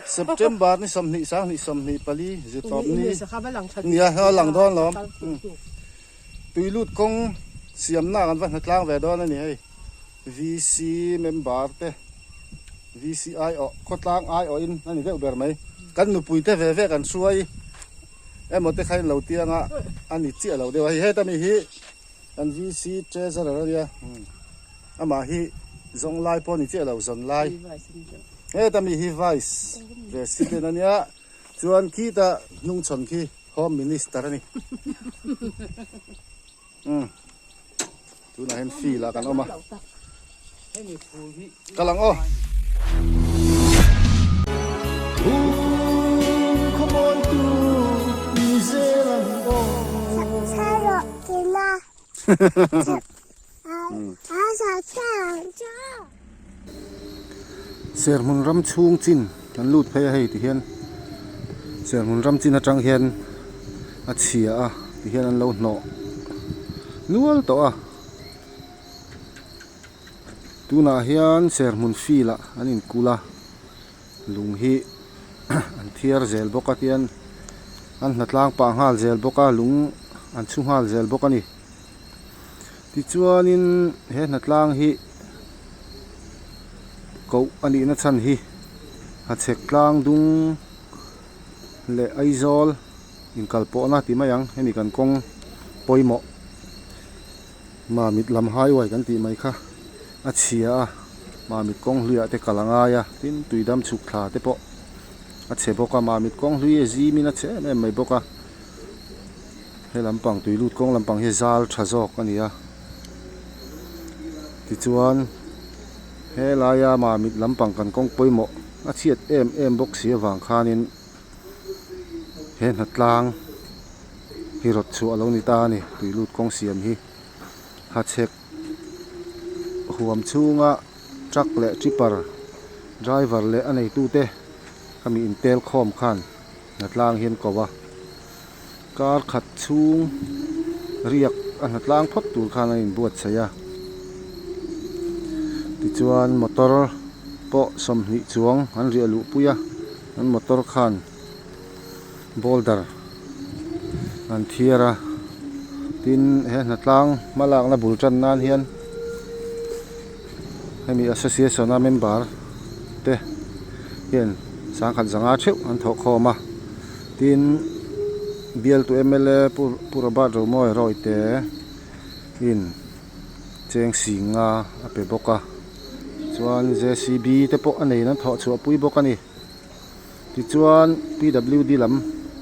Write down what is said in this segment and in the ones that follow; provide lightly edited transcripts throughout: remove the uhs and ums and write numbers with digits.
September ni 20 sang 24 zitawp ni nia a lang dawn lawm tui lut kawng siamna kan va hnatlang ve dawn a ni hei VC member te VC aiawh khawtlang aiawhin a ni deuh ber mai kan nupui te ve ve kan hruai emaw te kha in lo tiang a a ni chiah lo deuh a hei heta mi hi kan VC treasurer a nia amah hi zawng lai pawh a ni chiah lo zawn lai heta mi hi vice president a nia chuan khita hnungchhawn khi home minister a ni umm tunah hian field ah kan awm a kal ang aw. Serhmun ram chhung chin kan lut phei a hei ti hian serhmun ram chin atang hian a chhia a ti hian an lo hnawh nual tawh a tunah hian serhmun field ah an inkulh a lung hi an thiar zel bawk a tian an hnatlang pah nghal zel bawk a lung an chhu nghal zel bawk a ni. Tichuanin he hnatlang hi koh a nihna chhan hi Hachhek tlang dung leh Aizawl inkal pawhna tih mai ang hemi kan kawng pawimawh Mamit lam highway kan tih mai kha a chhia a Mamit kawng hluiah te kal a ngai a tin tuidam chhuk thla te pawh a chhe bawk a Mamit kawng hlui a zimin a chhe em em mai bawk a. He lampang tui lut kawng lampang hi zal tha zawk a ni a tichuan helaia mamit lampang kan kawng pawimawh a chhiat em em bawk si avang khanin he hnatlang hi rawt chhuah a lo ni ta a ni tui lut kawng siam hi hachhek huam chhunga truck leh tipper driver leh a neitute khami intel khawm khan hnatlang hi an ko a. Kar khat chhung riak a hnatlang phawt tur khan an inbuatsaih a tichuan motor pawh 20 chuang an riah luh pui a an motor khan boulder an thiar a tin he hnatlang hmalakna bul tan nan hian hemi association a member te hian sangkhat zanga theuh an thawh khawm a tin bialtu mla pu pu Robert Romawi Rawite in cheng singa a pe bawk a chuan jcb te pawh a nei an thawh chhuah pui bawk a ni tichuan pwd lam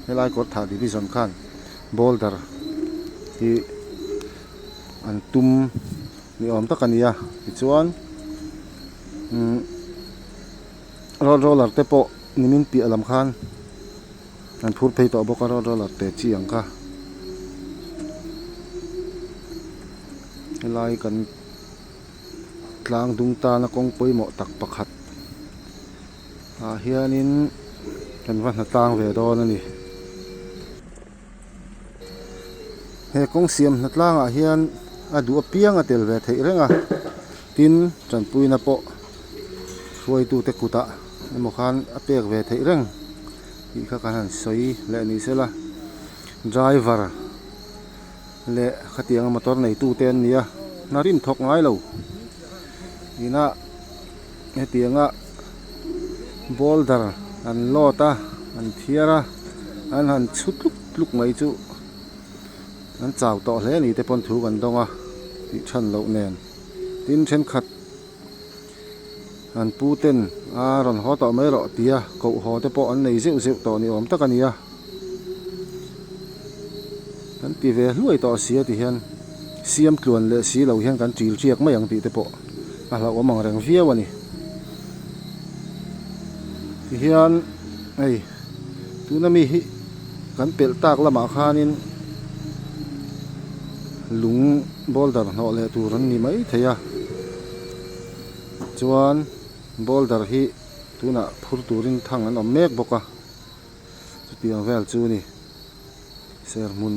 helai kawr thah division khan boulder hi an tum ni awm tak a ni a tichuan umm road roller te pawh nimin piah lam khan an phur phei tawh bawk a road roller te chi ang kha helai kan tlang dung tana kawng pawimawh tak pakhat ah hianin kan va hnatlang ve dawn a ni. He kawng siam hnatlangah hian a duh apiang a tel ve theih reng a, tin tanpuina pawh hruaitute kutah emaw khan a pek ve theih reng tih kha kan han sawi leh ni sela driver leh khatianga motor neitute an ni a hna rim thawk ngai lo inah hetianga boulder an load a an thiar a an han chhu tluk tluk mai chu an chau tawh hle a ni te pawn thu kan dawng a tih than loh nen tin thenkhat an pu ten a rawn haw tawh mai rawh tia koh haw te pawh an nei zeuh zeuh tawh ni awm tak a ni a kan ti ve hluai tawh sia ti hian siam tluan leh si lo hian kan ṭil ṭiak mai ang tih te pawh a hlauhawm ang reng viau a ni tihian hei tuna mi hi kan pelh tak lamah khanin lung boulder hnawh leh tur an ni mai thei a chuan boulder hi tunah phur turin thang an awm mek bawk a chutiang vel chu a ni serhmun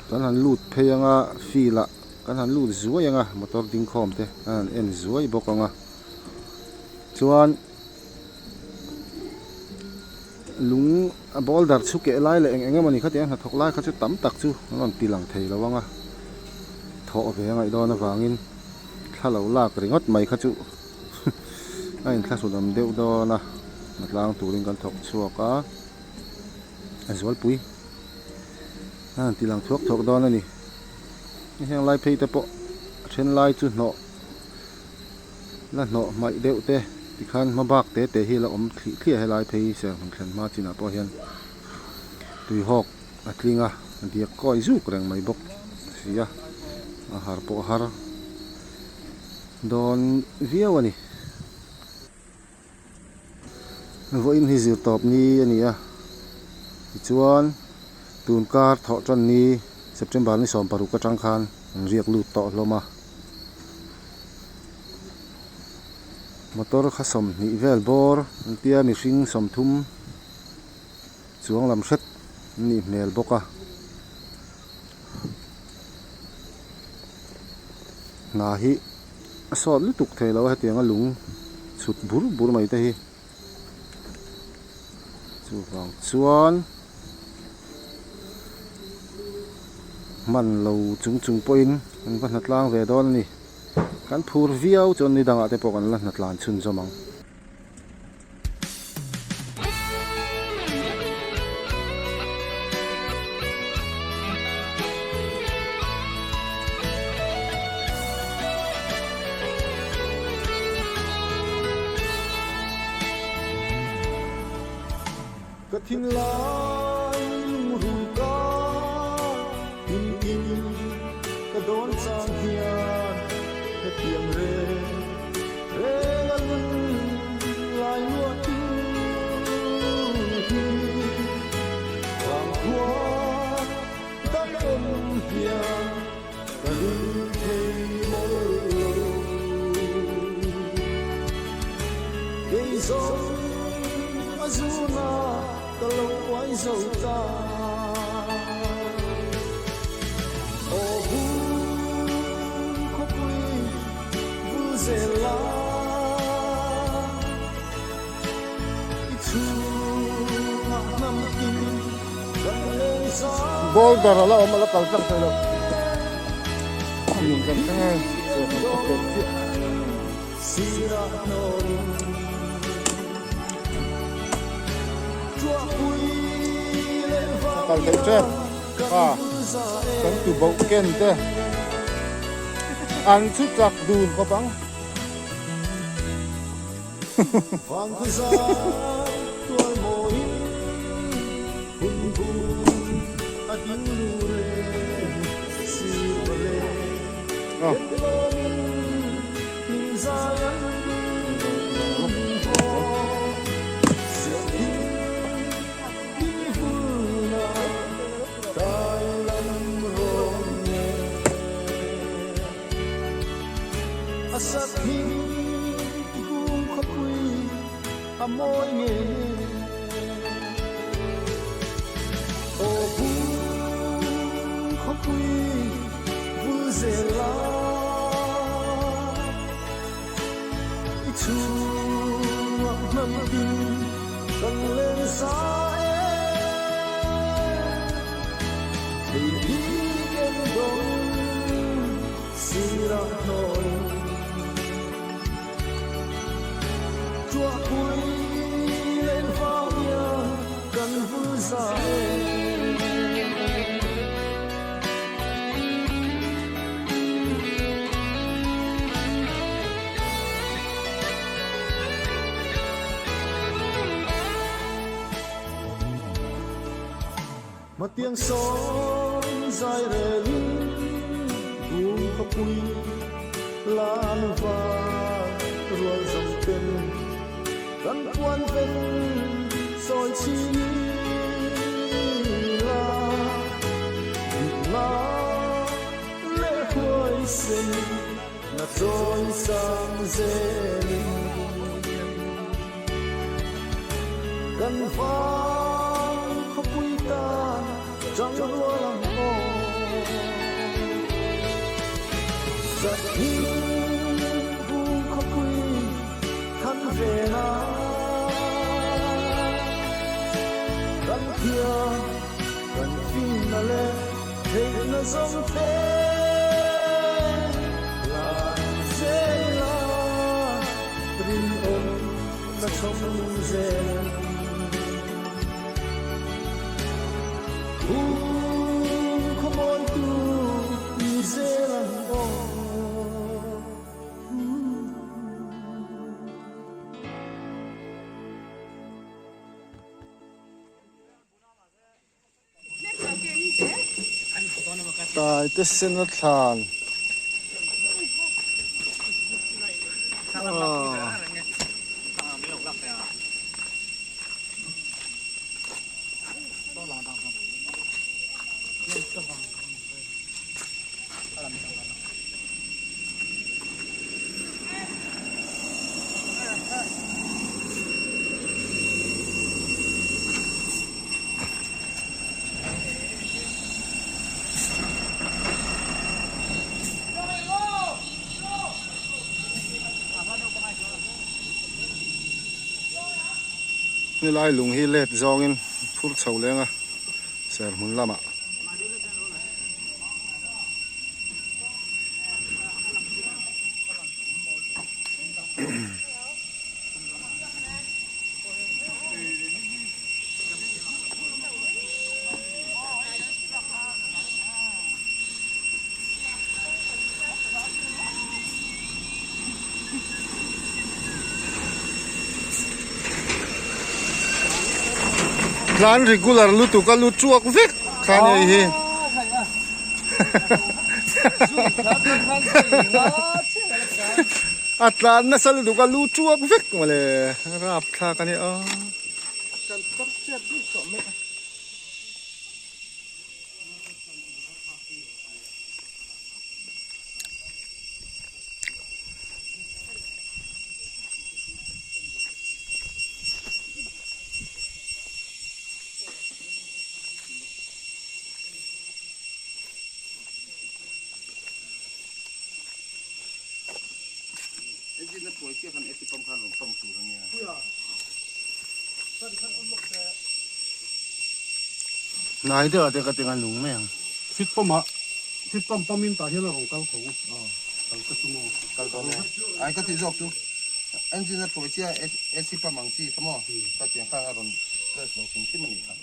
kan han lut phei anga field ah kan han lut zuai anga motor ding khawm te an han en zuai bawk anga chuan. Lung a boulder chhu keh lai leh eng eng emawni khatiang hnathawk lai kha chu tam tak chu an rawn ti lang thei lo ang a, thawh ve a ngaih dawn avangin thla lo lak ringawt mai kha chu a inthlahrun awm deuh dawn a, hnatlang turin kan thawk chhuak a, a zualpui a rawn ti lang thuak thuak dawn a ni. Heng lai phei te pawh a then lai chu hnawh. La hnawh hmaih deuh te tikhan hma bak te te hi la awm thlih thliah helai phei serhmun thlen hma chinah pawh hian tuihawk a tling a, a diak kawi zuk reng mai bawk si a, a har pawh a har dawn viau a ni. Vawiin hi zir tawp ni a ni a, tichuan tun kar thawh tan ni September ni 16 atang khan an riak lut tawh hlawm a. Motor kha 20 vel bawr an tia mihring 30 chuang lam hret an nih hmel bawk a. Hna hi a sawt lutuk thei lo a hetiang a lung chhut bur bur mai te hi chuvang chuan hman lo chung chung pawhin an va hnatlang ve dawn a ni kan phur viau chuan ni dangah te pawh kan la hnatlan chhunzawm ang. Ka thinlai lungrun ka tintin ka dawn chang hian hetiang reng reng a lung lai luah tu hi vang khua dang awm hian ka ring thei mawlh lo. Kei zawng a zuna ka lo uai zo ta. Aw bung khawpui bul zel la i chhungah hnam in kan leng za. Boulder a la awm a la kal tlang thei lo. Lung kan thleng e, serhmun khaw tlem chiah. A kal theih tep a, kan tu boh ken te an chu chak dun khawp ang. Hmatiang sawn zai relin bung khawpui lan var rual zawng ten kan puan ven sawi chhin ila dikna leh huaisen na chawi sang zelin kan vang khawpui tan chang rual ang aw. Zathing bung khawpui than ve na. Na zawng te lan zel la, rinawm na chhawm zel ang. Hung khawmawitu ni zel ang aw. Tai te sen a thlan Helai lung hi let zawngin phur chho leng a serhmun lamah. Tlan regular lutuk a lu chuak vek kha a nih hi. A tlan nasa lutuk a lu chuak vek mawle rapthlak a nia. Hnai deuh ah te ka ti ngan lung mai ang. Fit pump ah fit pump pump in tah hian a rawn kal tho kal ka tum aw. Kal dawn e. Ai ka ti zawk chu engine a tuai chiah AC pump ang chi kha maw ka tiang khan a rawn press lo hrim hrim a nih kha.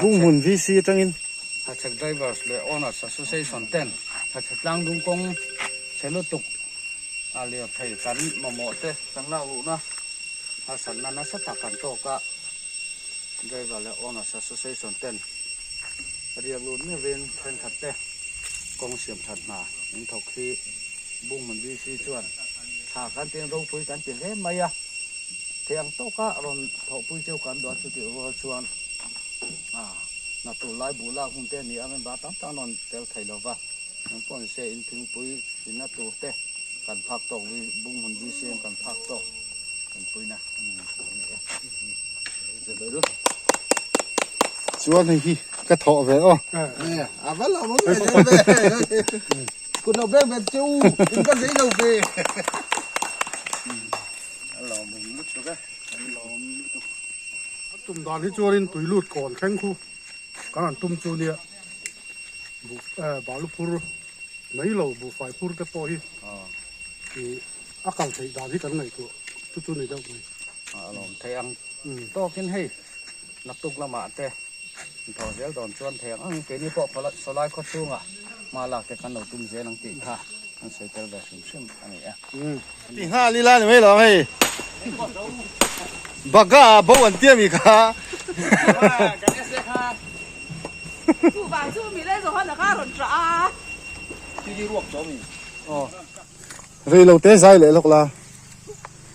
Bunghmun VC atangin. Hachhek Drivers leh Owners Association ten Hachhek tlangdung kawng chhe lutuk a lirthei kan mamawh te kan lak luhna harsatna nasa tak kan tawk a, Driver leh Owners Association ten riak lut meuhin thenkhat te kawng siam that hna in thawk hi Bunghmun VC chuan thla kan tin ropui kan ti hle mai a, thei ang tawka rawn thawhpui cheu kan duh a chutih rual chuan hna tur lai buh lak hun te a ni a, member tam tak an rawn tel thei lo va, engpawh ni se in thingpui inna tur te kan phak tawk Bunghmun VC an kan phak tawk kan puina a ni e. Chuan hei hi ka thawh ve aw. A va lo mawm ve ve. Kun lo beng ve che u, in ka zei lo ve. A lawmawm lutuk e, kan lawm lutuk. A tum dan hi chuanin tui lut kawn thleng khu kan han tum chu nia buh balu phur mai lo buhfai phur te pawh hi ih a kal theih dan hi kan ngaihtuah chu chu ni deuh mai. A lawm thei ang tawkin hei naktuk lamah te Thaw zel dawn chuan thei ang ang keini pawh sawlai khaw chhungah hma lak te kan lo tum zel ang tih kha an sawi tel ve hrim hrim a ni e. Ti nghal ila ni mai lo hei. Baga bo an tia mi kha. Rei lo te zai leh lawk la.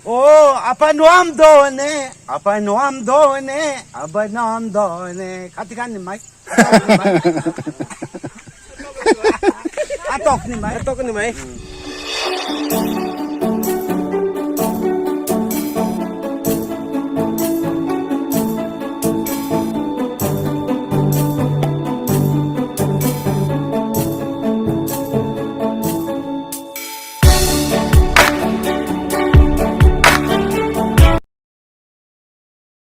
Aw apa nuam dawn e, apa nuam dawn e, apa nuam dawn e kha ti khan ni mai. A tawk ni mai. A tawk ni mai.